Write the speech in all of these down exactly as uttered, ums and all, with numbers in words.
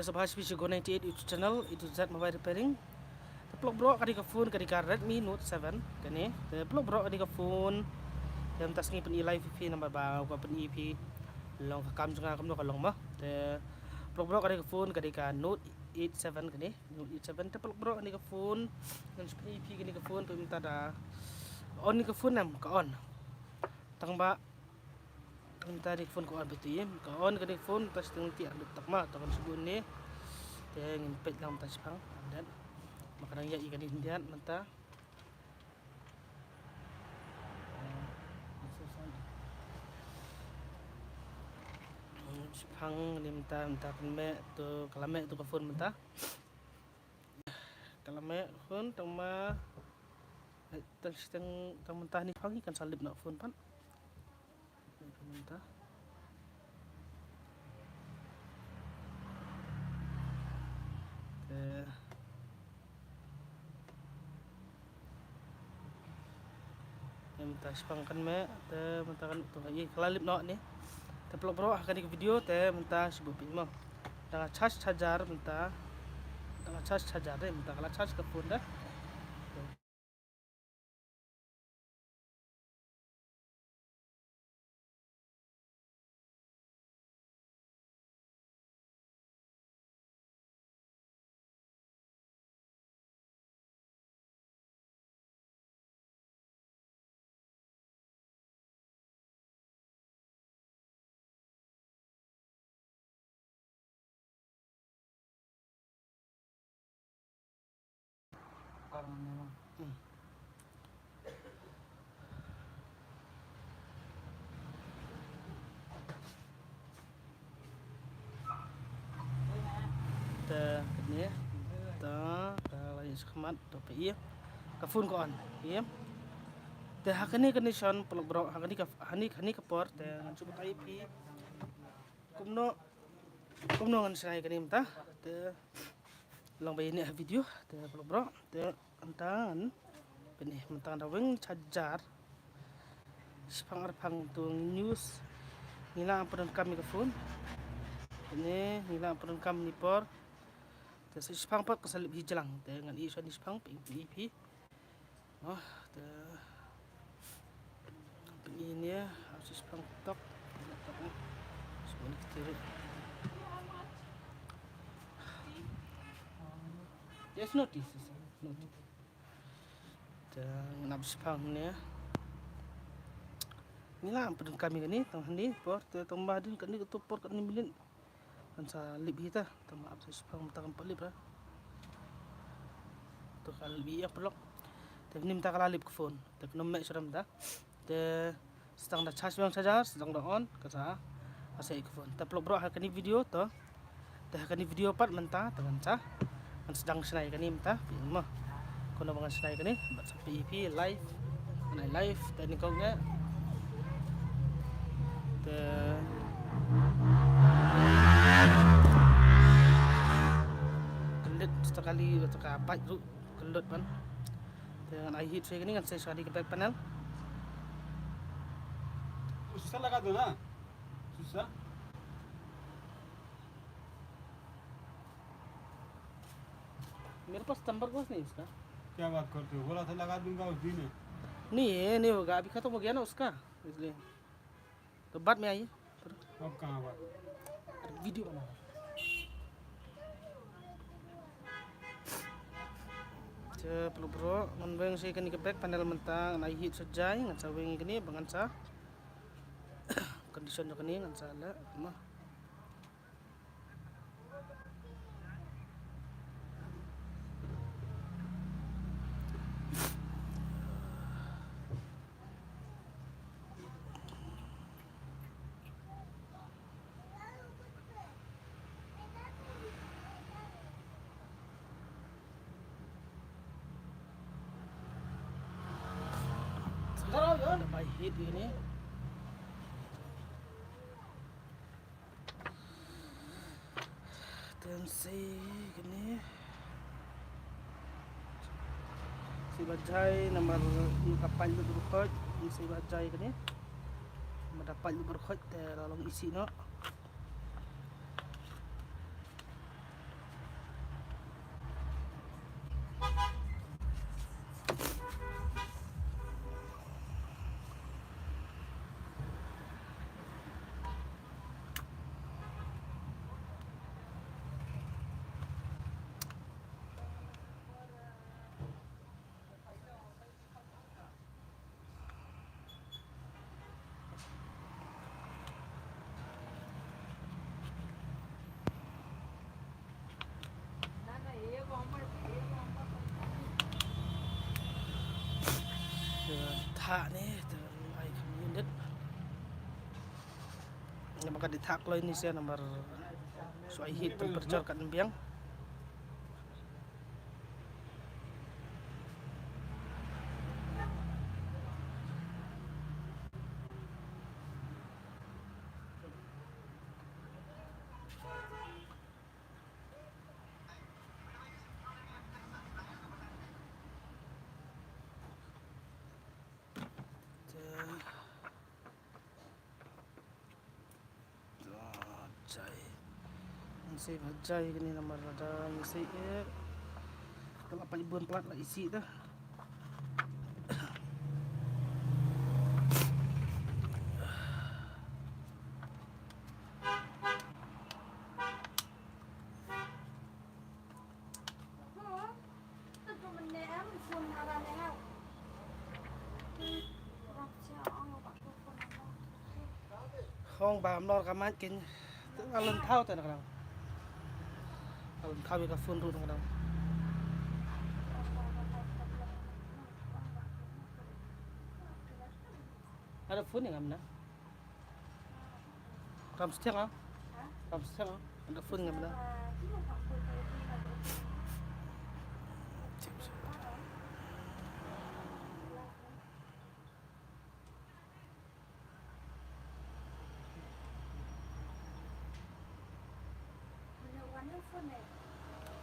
Sngewbha sha phi sha Go ninety-eight YouTube channel, A to Z Mobile Repairing. Te paralok baroh, kane ka phone ka dei ka Redmi Note seven kane. Te paralok baroh, kane ka phone te mynta sngi pyni live ïa phi namar ba ka pyni ïa phi long ka kam jong nga kumno ka long mo. Te paralok baroh, kane ka phone ka dei ka Note eight seven kane. Note eight seven. Te paralok baroh, kane ka phone ngan sa pyni ïa phi kane ka phone, phi mynta da on kane ka phone em, ka on. Tang ba mynta kane ka phone ka on, phi ïohi em, ka on kane ka phone, mynta shiteng lynti ar lynti tak ma, te ngan sa buh ne. Te ngin peit lang mynta shiphang, khyndiat. Ma ka dang ïaid ïa kane khyndiat mynta. Shiphang ne mynta, mynta kan meh to, ka la meh to ka phone mynta. Ka la meh ka phone, tang ma, eh, tang shiteng, tang mynta ne shiphang kan sa lip noh ka phone pat. Mynta. Te. Mynta shiphang kan meh, te mynta kan tu ïa ka la lip noh ne. Te paralok baroh, ha kane ka video te mynta shu buh phi mo. Dang charge charger mynta. Dang charge charger de, mynta ka la charge ka phone de. Te kane, te, te la ïa shakmat, to phi ïa. Ka phone ka on, ïa. Te ha kane ka condition, paralok baroh, ha kane ka, ha kane, ha kane ka por, te ngan shu batai ïa phi. Kumno, kumno ngan shna ïa kane mynta, te long ba ïa ne ha video, te paralok baroh, te mynta ngan, phi ne mynta ngan da weng charger. Shiphang arphang to news. Ngi la pyndonkam ïa ka phone. Phi ne ngi la pyndonkam ne por. Te sa shiphang pat ka sa lip hi jlang. Te ngan ïa shon shiphang phi, phi, phi. Oh, te. Phi ne, ap sa shiphang tok. Tok, eh. Shiphang ni kiti. Yes, notice, notice. Te ngan ap shiphang ne. Ngi la pyndonkam ïa kane tang hangne por, te tang ba hadien kane kato por kane minit. Kan sa lip hi ta, tang ba ap sa shiphang mynta kan pat lip ra. To ka lip ïa paralok. Te mynta ka la lip ka phone. Te kane meh shuh mynta. Te sa tang da charge biang charger, sa tang da on, ka sa, ka sa ïa ka phone. Te paralok baroh ha kane video to. Te ha kane video pat mynta, te ngan sa, ngan sdang shna ïa kane mynta, phi ïa mo. Kumno ba ngan shna ïa kane, bad sa phi ïa phi live, ngan ai live, te nyngkong eh. Te ka lid sa kali, sa ka bike ruh. Ka lut ban. Te ngan ai heat sha kane, ngan sei sha kane ka back panel. उससे लगा दो ना, उससे। मेरे पास नंबर पास नहीं उसका। क्या बात करते हो? बोला था लगा दूंगा उस दिन। नहीं, ये नहीं होगा, अभी खत्म हो गया ना उसका, इसलिए। तो बाद में आइए। अब कहाँ बाद में? अरे, वीडियो बना रहा हूँ। Te paralok baroh, ngan weng sha kane ka back panel mynta, ngan ai heat sha jai, ngan sa weng ïa kane ba ngan sa condition jong kane ngan sa leh mo. Bai hit ini. Te ngan sei kane. Sei ba jai namar ka pait lut baroh khoit, ngan sei ba jai kane. Namar da pait lut baroh khoit te la long isih noh. Ah, ni te ai kham ïun dit. Namar ka dei thak kloi ni sha namar shu ai heat temperature kat biang. Jai. Ngi sei ba jai kane namar lada ngi sei eh. Ka la pait bun palat la isih da. Hong ba mlor ka mic kin. Te nga lon thaw te na ka dang. Nga lon thaw ïa ka phone ruh na ka dang. Ada phone ïa nga mynne. Ram sting ah. Ram sting ah. Ada phone ïa nga mynne.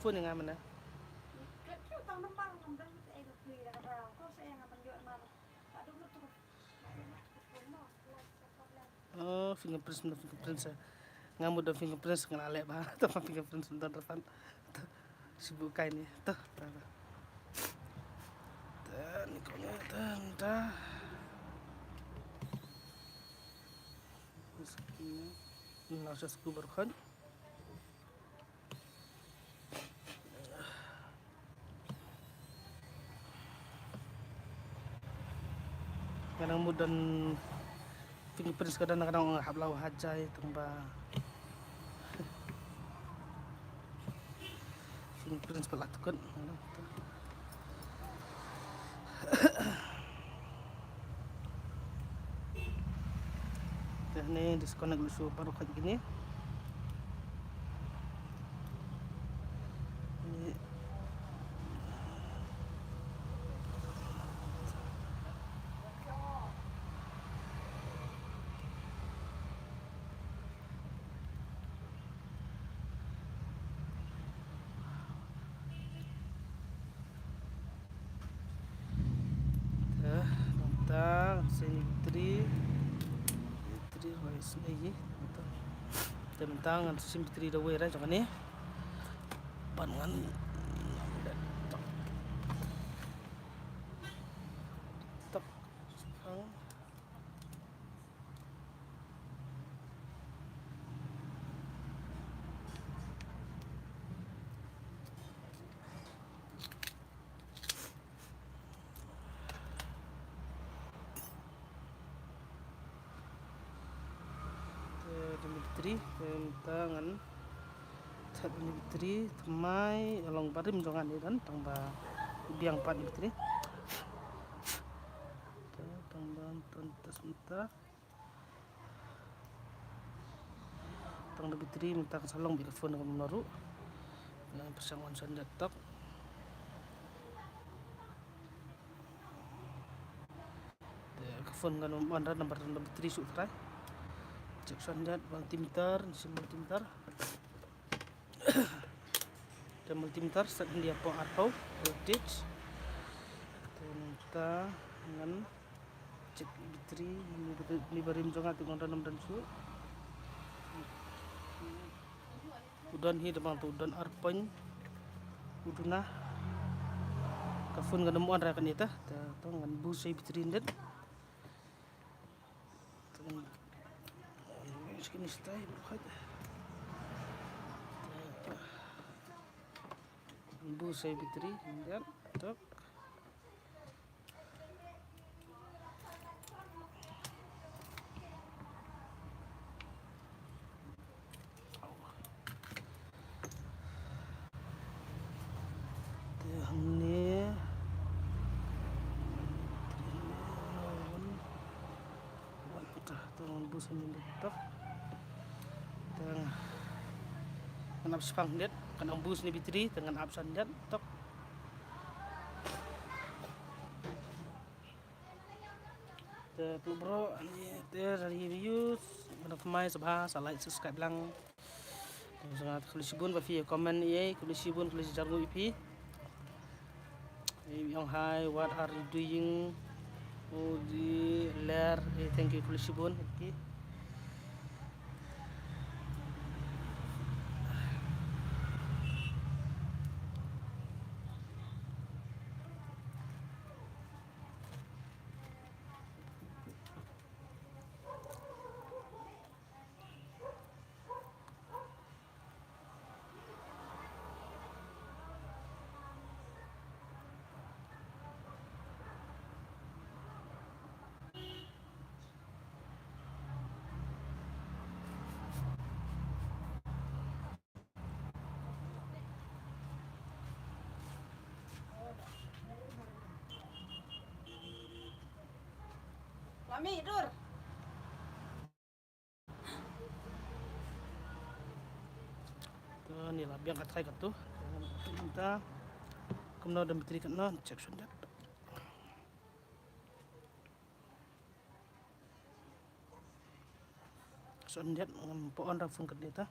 Phone ïa nga mynne. Oh, fingerprints, mynta fingerprints, eh. Nga mut da fingerprints nga la leh bha. Te ba fingerprints mynta da fan. Te, shu buh kai ni. Te, te, te. Te, ni ko ni, te, mynta. Ni sku ni. Ni la sha sku baroh khoit. Nga dang mut don fingerprints ka don, nga dang hap la wahajai tang ba fingerprints pat la tukut. Te hangne disconnect lut shuh baroh khoit kine. Ni. Te, nangta, sien ïa battery. Battery, wai, sien ïa, nangta. Te mynta ngan shim battery da wei ra jong kane. Ban ngan, tok. Tok. Te, te battery, te mynta ngan thep ïa battery, thymmai, long barim jong ngan ïa don, tang ba biang pat ïa battery. Te, tang ba, tang, te mynta. Tang da battery mynta ka sa long beit ka phone ka mano ruh. Nga pyrshang on shon jat tok. Te ka phone kan on ra namar da battery shuh trai. Check shon jat multimeter, shim multimeter. Te multimeter set hyndia pong arphew voltage. Te mynta ngan check battery, ni ba, ni barim jong nga te ngan don ym don shuh. U don hi da bang te u don ar point. U duna. Ka phone kan ym on ra kane te. Te to ngan boost ïa battery ndet. Te ngan, ngan skin stay buhat. Boost ïa battery ndet. Tok. Te hangne. Tok. Te ngan ap shipang khyndiat, kan ym boost ïa ka battery, te ngan ap shipang khyndiat tok. Te paralok bro, ani te dari views, ngan ap mai sha ba, sa like, subscribe lang. Khublei shibun ba phi comment ïa, khublei shibun, khublei shibun ïa phi. Ïa ong hi, what are you doing? Oh, di ler, eh, thank you, khublei shibun, okay. Mami, dur. To, ni la biang ka trai katu. Mynta kumno da battery katno, check shon dat. Shon dat ngan pynïaid da phone katne ta.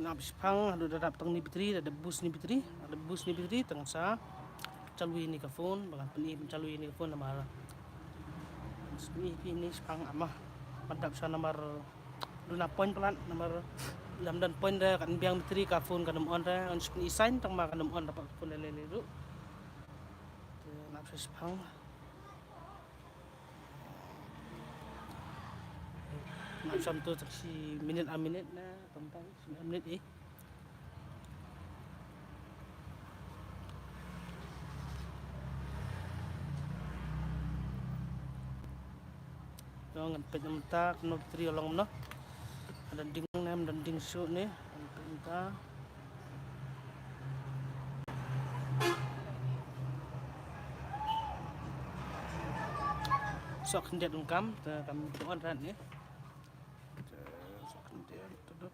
Ngan ap shipang haduh da dap tang ïa ka battery, da dap boost ïa ka battery, da dap boost ïa ka battery, tang sa chalu ïa ka phone, ba ngan pyni ban chalu ïa ka phone namar. Pyni, pyni shipang, ama. Ban dap sha namar duna point palat, namar lada ym don point re kan biang battery, ka phone kan ym on re, ngan sa pyni sign tang ma kan ym on re, ka phone lei lei ruh. Te ngan ap shipang. Ngan sham tu tang shi minit ar minit na, tang tang shi minit eh. Ngan peit mynta kumno battery ka long kumno. Don ding ne, don ding shuh ne, ngan peit mynta. Sok khyndiat, ym kam, te kam on rat ne. Te sok khyndiat, te dot.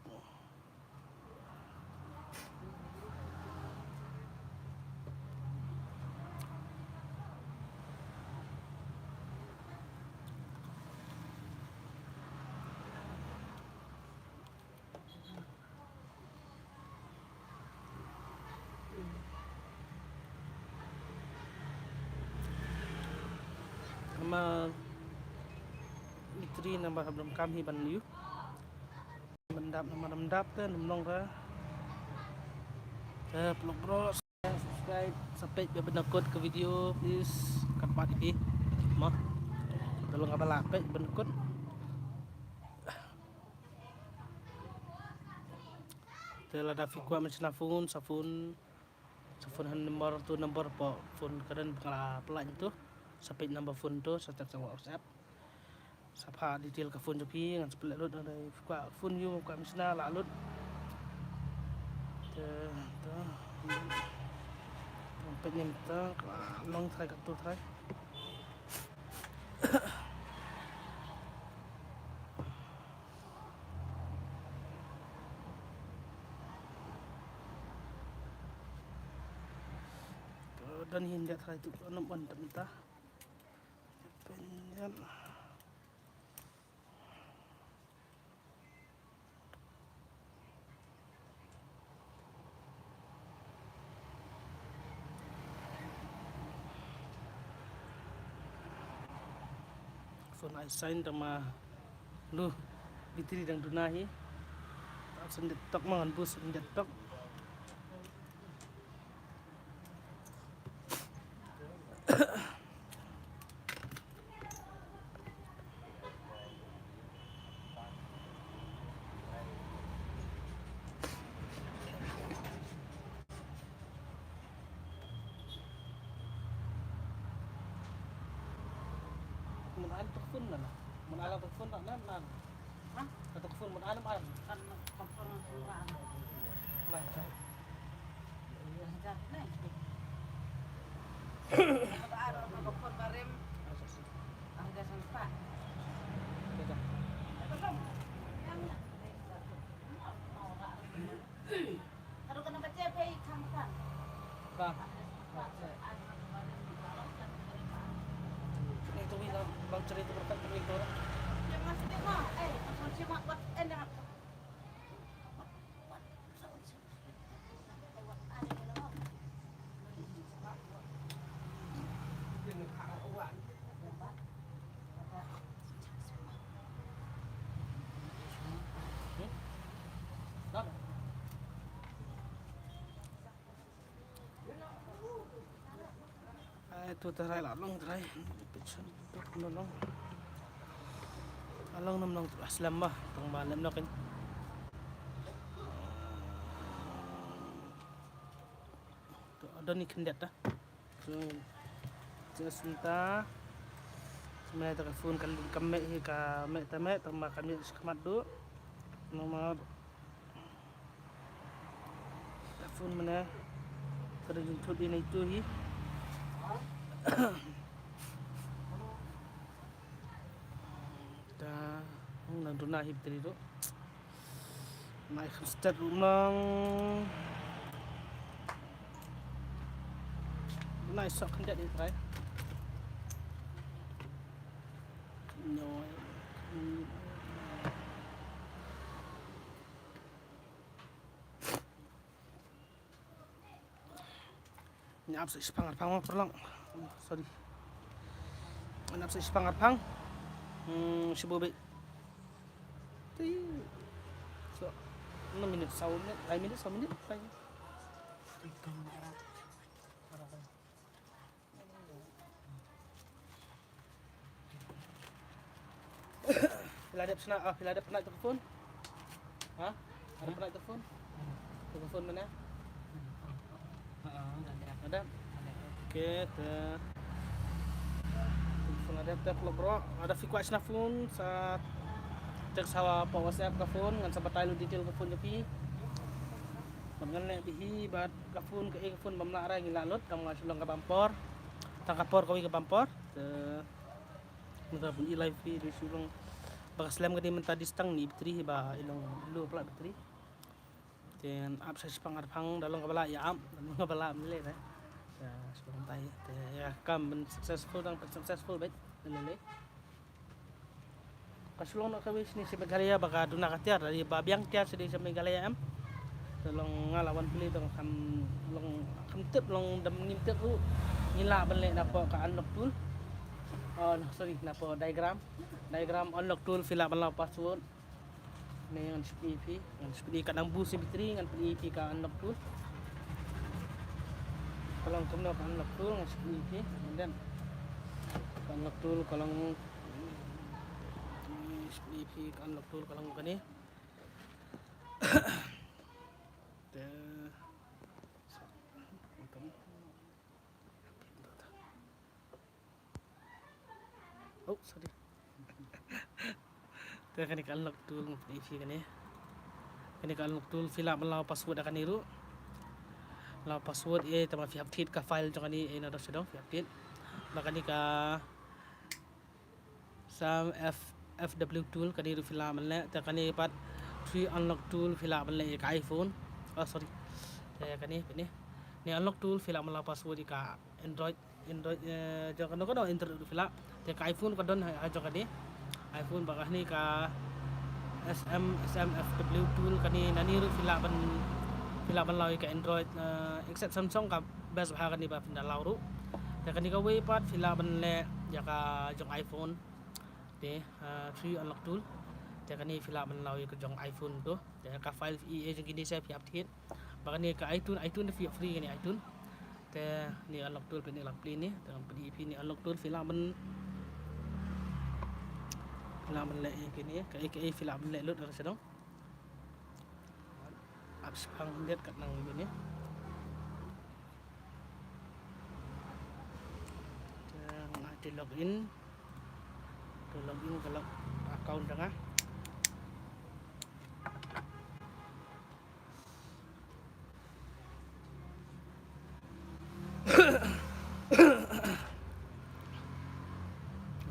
Namar battery namar hap dam kam hi ban ïoh. Ban dap namar dam dap te nam long ra. Te paralok bro, subscribe, sa peit ba ban kut ka video please. Kat pat ïa phi. Mo. Te long ka ba la peit ban kut. Te lada phi kwah ban shna phone, sa phone, sa phone ha number tu, number po phone ka don ba nga la pynlait tu. Sa peit number phone tu, sa chat sa WhatsApp. Sa phah detail ka phone jong phi, ngan sa pynlait lut, lada phi kwah phone ïoh, kwah ban shna, lah lut. Te, te. Peit ne mynta ka long trai, katto trai. To, don hi ynda trai tu, ym on te mynta. Pynjah. Phone ai sign tang ma lu battery dang duna hi. Tang sa yndet tok ma ngan boost yndet tok. Mun ala telefon tak nan nan. Hah? Kata telefon mun ala mar. Kan telefon mun ala. Lai. Iya, dah, nih. Ada telefon barim. Ada sempat. Ada. Belum. Yang Ka. Ni tu wi la bang cerita berkat ni tu. Ai tu trai la long trai. Picture tu no long. Along nam long tu aslam ba tang ba lem no kan. Tu ada ni kendet dah. Tu just minta. Semai ta ka phone kan ka me hi ka me ta me tang ba ka me sikamat du. Nomor Phone mynne. Ka dei jingthut ïa nai tu hi. Ta hong nang duna hi battery tu. Nai kham start ruh nang. Nai sok khyndiat ïa trai. Nyo. Ngi ap sa shipang arpang ma paralok. Sorry. Ngi ap sa shipang arpang. Hmm, shibu bit. Ti. So, enam minit, saw minit, lai minit, saw minit, lai. Phi la dep shna, ah, phi la dep pynlait ïa ka phone? Ha? Ada pynlait ïa ka phone? Ïa ka phone mynne? Ha, ha, ada. Ada? Ada. Okay, te. Phone la dep, te paralok baroh. Lada phi kwah shna phone sa text ha WhatsApp ka phone, ngan sa batai lut detail ka phone ïa phi. Bad ngan leh bha hi bad ka phone, kaei ka phone bym lah re ngi lah lut, tang ba shu long ka bam por. Tang ka por kawei ka bam por. Te mynta pyn-i live phi, dei shu long ba ka slem ka dei mynta distance ni battery hi ba i long low pla battery. Te ap sa shipang arpang, da long kaba lah ïa ap, da long kaba lah ym lei re. Te shu long tai. Te ïa kam ban successful, dang successful bad ym lei. Ka shu long noh kawei shane sha Meghalaya ba ka duna ka tiar, da dei ba biang tiar sha dei sha Meghalaya em. Te long nga la wan pule te kham long kham tip, long da ngim tip ruh. Ngi lah ban leh napoh ka unlock tool. Oh no, sorry, napoh diagram. Diagram unlock tool, phi lah ban law password. Ne ngan shu pyni ïa phi, ngan shu pyni, ka dang boost ïa battery, ngan pyni ïa phi ka unlock tool. Ka long kumno ka unlock tool, ngan shu pyni ïa phi. And then ka unlock tool ka long, ngan shu pyni ïa phi ka unlock tool ka long kane. Te Oh, sorry. Te kane ka unlock tool ngan pyni ïa phi kane. Kane ka unlock tool phi lah ban law password da kane ruh. Law password ïa, tangba phi hap thied ka file jong kane ïa, na dong sha dong phi hap thied. Ba kane ka Sam F, F W tool kane ruh phi lah ban leh, te kane pat three unlock tool phi lah ban leh ïa ka iPhone. Oh, sorry. Te kane, kane. Ne unlock tool phi lah ban law password ïa ka Android, Android, eh, jong kano kano Android ruh phi lah. Te ka iPhone ka don ha, ha jong kane. iPhone ba kane ka S M, S M F W tool kane, nane ruh phi lah ban, phi lah ban law ïa ka Android, eh, except Samsung ka best bha kane ba phin da law ruh. Te kane kawei pat phi lah ban leh ïa ka jong iPhone. Te, ah, three unlock tool. Te kane phi lah ban law ïa ka jong iPhone to. Te ka file ïa jong kine sa phi hap thied. Ba kane ka iTunes, iTunes da phi hap free kane iTunes. Te ne unlock tool phi ne lak pli ne. Te phi ne unlock tool phi lah ban, phi lah ban leh ïa kine. Ka, ka, phi lah ban leh lut ar sha dong. Ap shipang hyndet kat nang ïa kine. Te nga te log in. Te Login ka log account jong nga.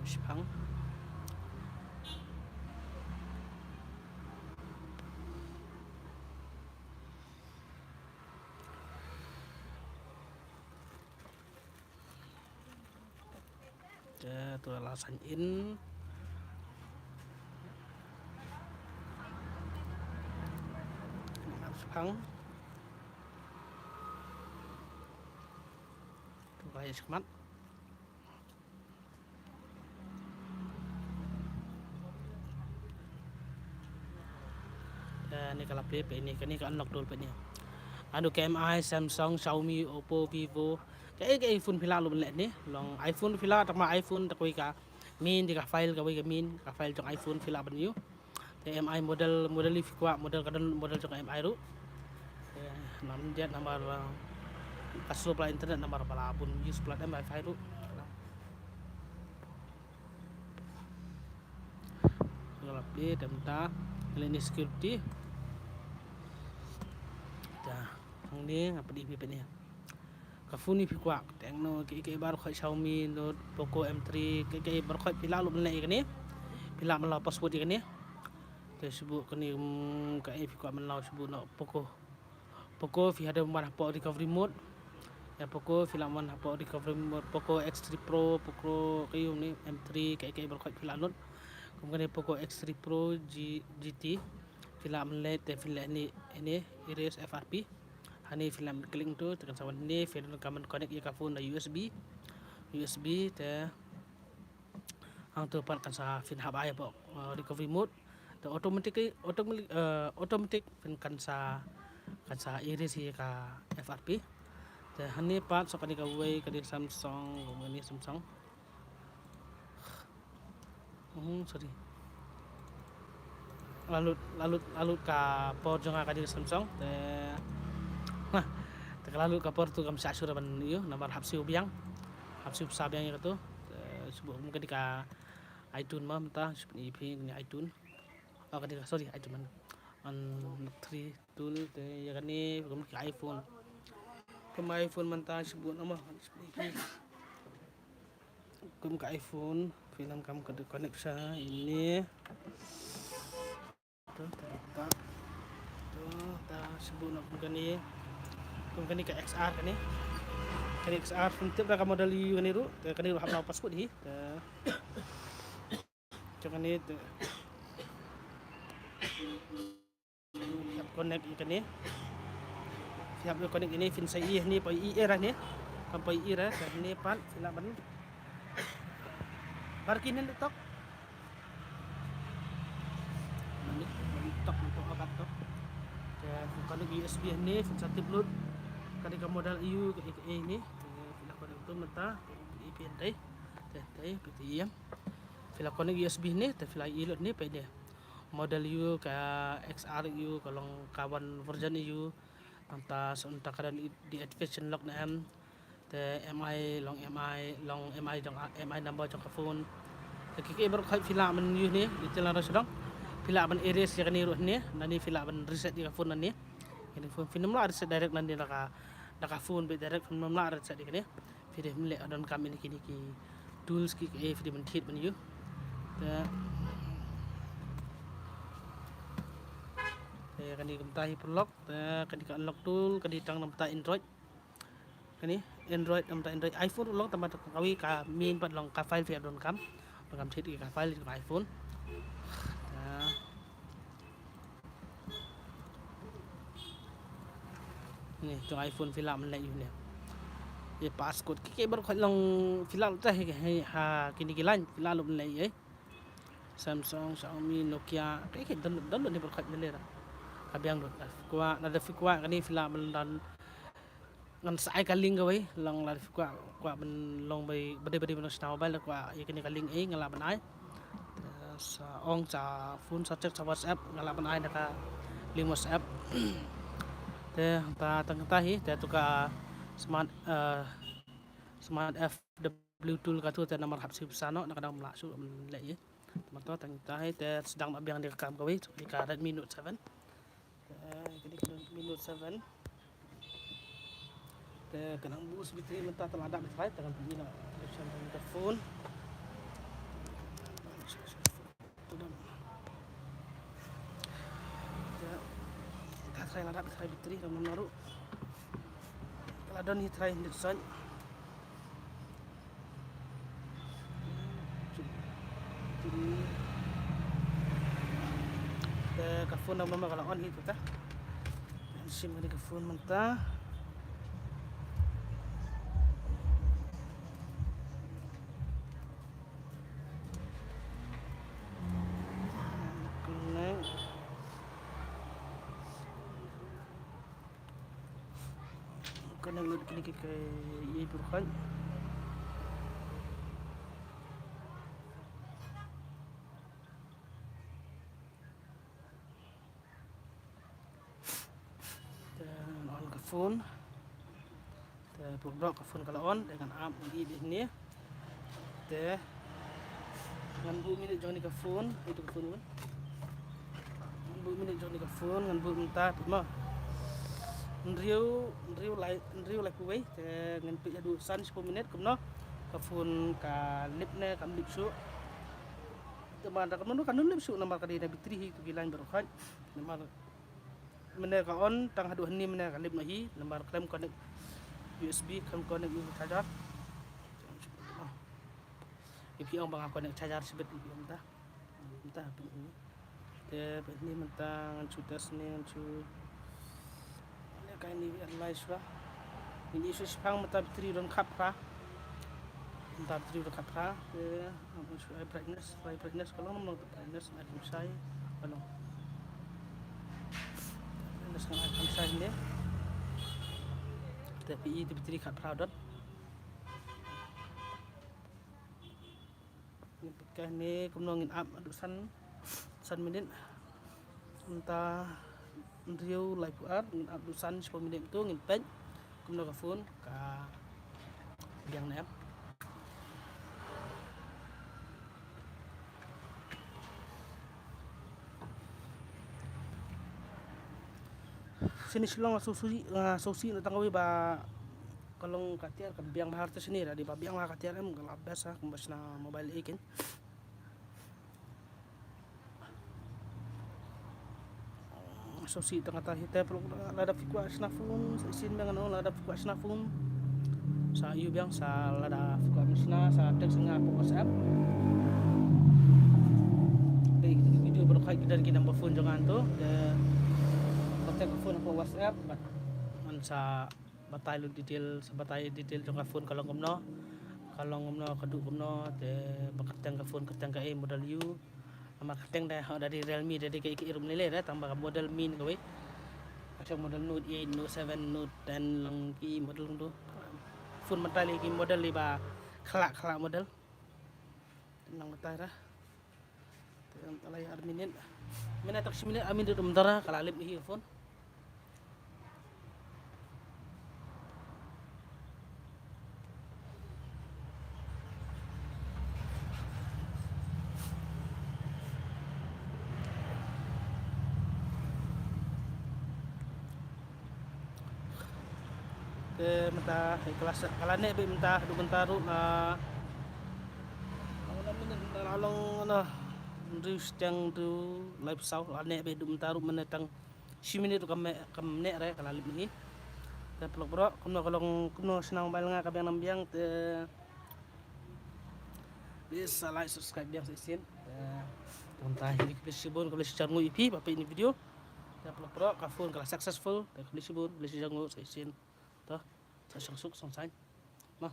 Shipang. Te to la sign in. Shipang. To la ïa shikmat. Eh, ni ka la plie peit ni, kane ka unlock tool peit ni. Haduh ka M I, Samsung, Xiaomi, Oppo, Vivo. Kaei kaei phone phi lah lum leh ni. Long iPhone phi lah, tang ma iPhone te kawei ka main, dei ka file, kawei ka main, ka file jong iPhone phi lah ban use. Te M I model, model phi kwah, model ka don, model jong M I ruh. Te nam diat namar, uh, ka slow pla internet namar ba la bun use pla M I fi ruh. Nga la plie te mynta leh ni security. Te hangne nga plie phi peit ni. Ka phone phi kwah, Tecno, kaei kaei baroh khoit, Xiaomi Note, Poco M three, kaei kaei baroh khoit phi lah lum leh ïa kane. Phi lah ban law password ïa kane. Te shu buh kane, mm, kaei phi kwah ban law, shu buh noh Poco. Poco phi hap ban wan hapoh recovery mode. Ïa Poco phi lah wan hapoh recovery mode, Poco X three Pro, Poco kaei ni M three, kaei kaei baroh khoit phi lah lut. Kum kane Poco X three Pro G, G T. Phi lah ban leh te phin leh ni, ni erase F R P. Hangne phi lah ban click tu, te kan sa wan hangne, phi donkam ban connect ïa ka phone da U S B. U S B te hangtu pat kan sa phin hap ai hapoh, uh, recovery mode. Te automatic, automatic, uh, automatic phin kan sa, kan sa erase ïa ka F R P. Te hangne pat sa kane kawei, kane Samsung, kane Samsung. Hmm, sorry. La lut, la lut, la lut ka por jong nga kane ka Samsung. Te, nah, te ka la lut ka por tu kam shah shuh ban ïoh, namar hap siew biang. Hap siew pisa biang ïa katu. Te shu buh kum kane ka iTunes ma mynta, shu buh ïa phi kane iTunes. Oh, kane ka, sorry, iTunes man. An three. Tool te ïa kane kum ka iPhone. Kum iPhone mynta shu buh namar. Kum ka iPhone, phi lah kam ka connection ine. To, to, to. To, ta shu buh na kum kane. Kum kane ka X R kane. Kane X R phin tip da ka model ïa kane ruh. Te kane ruh hap na password hi. Te. Te kane te. Phi hap connect ïa kane. Phi hap connect ïa kane, phin sa ïohi hangne, poi ïohi ïa kane. Poi ïohi ïa kane pat, phi lah ban. Bar ki nen tok. Tok, tok, tok, tok. Te phin connect U S B hangne, phin sa tip lut. Kane ka model ïa u, ka, ka, hangne. Te phi lah connect tu mynta. Phi, phi, phi, phi, phi, phi, phi, phi lah connect U S B hangne, te phi lah ïohi lut hangne, phi dei. Model ïa u ka X R ïa u ka long ka wan version ïa u. Nangta sa nangta ka don i-, deactivation lock ne em. Te M I long M I, long M I jong a-, M I number jong ka phone. Te ki, ki baroh khoit phi lah ban ïohi ne, detail na ruh sdang. Phi lah ban erase ïa kane ruh ne, nangne phi lah ban reset ïa ka phone nangne. Ïa kane phone phin ym lah reset direct nangne na ka, na ka phone beit direct phin ym lah reset ïa kane. Phi dei ban leh, don kam ïa kine ki tools ki, eh, phi dei ban thied ban ïohi. Te, te kane kumta hi paralok, te kane ka unlock tool, kane tang namar ta Android. Kane Android, namar ta Android, iPhone ruh long, tangba kawei ka main pat long ka file phi hap donkam. Donkam thied ïa ka file jong iPhone. Te Ni, jong iPhone phi lah ban leh ïa u ne. Ïa passcode ki, ki baroh khoit long phi lah lut te ha, ha, ha kine ki line phi lah lut ban leh ïa. Samsung, Xiaomi, Nokia, ki, ki don, don lut ne baroh khoit ne leh. Ka biang lut, lada phi kwah, lada phi kwah kane phi lah ban don ngan sa ai ka link kawei, long lada phi kwah, kwah ban long bad, bad, bad, bad, Star Mobile, kwah ïa kane ka link, eh, nga lah ban ai. Te sa ong sa phone sa chat sa WhatsApp, nga lah ban ai na ka link WhatsApp. Te ta tang ta hi, te tu ka smart, eh, smart F W tool katu te namar hap siew pisa noh, na ka dang ym lah shuh ban leh ïa. Mynta tang ita hi te sdang ma biang ïa ka kam kawei, ïa ka Redmi Note seven. Te kane ka Redmi Note seven. Te ka nang boost battery mynta te la dap battery, te ngan pyni noh connection ka phone. Te ka try la dap try battery dang ym naru. Ka la don hi try hynriew percent. Te ka phone dang ym naru ka la on hi tu ta. Sim kane ka phone mynta. Connect. Connect lut kine ki, ki, ïa pyrkhat. Te on ka phone. Te pyrkhat ka phone ka la on, te ngan ap ïa ine. Te ngan buh minit jong kane ka phone, ito ka phone un. Ngan buh minit jong kane ka phone, ngan buh mynta phi mo. Hynriew, hynriew lai, hynriew laiphew wei, te ngan peit haduh san shiphew minit kumno. Ka phone ka lip ne kam lip shuh. Te man da ka mano kan lip shuh namar ka dei na battery hi tu ki line baroh khat. Namar mynne ka on tang haduh hangne mynne ka lip noh hi, namar khlem connect U S B, khlem connect ïa u charger. Ïa phi ong ba nga connect charger shibit ïa phi ong ta. Mynta phi ong. Te phi ni mynta ngan shu test ne ngan shu. Ne ka ni analyze ba. Ini shu shipang mynta battery don khat phra. Mynta battery don khat phra. Te ngan shu ai brightness, ai brightness ka long, long brightness ai kham shai. Ka long. Brightness ngan ai kham shai ne. Te phi i te battery khat phra don. Ngin peit kane kumno ngin ap haduh san, san minit. Mynta hynriew laiphew ar, ngin ap haduh san shiphew minit tu ngin peit kumno ka phone ka biang ne em. Sini Shillong nga sngewsih, nga sngewsih na tang kawei ba ka long ka tiar ka biang bha te sini, da dei ba biang bha ka tiar em ka la best ha kumba shna mobile eight. Sngewsih tang kata hi te pyrkhat lada phi kwah shna phone sa shisien biang ano, lada phi kwah shna phone sa ïoh biang, sa lada phi kwah shna sa text nga hapoh WhatsApp. Te video baroh khat ki don ki number phone jong nga to, te contact phone hapoh WhatsApp bad ngan sa batai lut detail, sa batai detail jong ka phone ka long kumno, ka long kumno, ka duh kumno, te ba kyrteng ka phone kyrteng kaei, model U. Namar kyrteng da, ha, da dei Realme da dei kaei kaei ruh lei lei da, tang ba ka model main kawei. Ka shong model Note eight, Note seven, Note ten, long ki model kumto. Phone mynta lei ki model lei ba khlak khlak model. Nang mynta da. Te em, ka la ïa ar minit. Mynta tak shi minit, ar minit um dara, ka la lip hi phone. Te mynta, eh, ka la sa, ka la neh beit mynta, haduh mynta ruh la, la, la, la, la, la, la, hynriew shiteng hynriew laiphew saw, la neh beit haduh mynta ruh mynne tang shi minit ruh kam neh, kam neh re, ka la lip hi. Te paralok baroh, kumno ka long, kumno shna mobile nga ka biang nam biang, te please, uh, like, subscribe biang sa shisien. Te, te mynta hi khublei shibun, khublei shihajar nguh ïa phi ba peit ïa kane ka video. Te paralok baroh, ka phone ka la successful. Te khublei shibun, khublei shihajar nguh sa shisien. Te, sa shong suk, shong saiñ. Mo.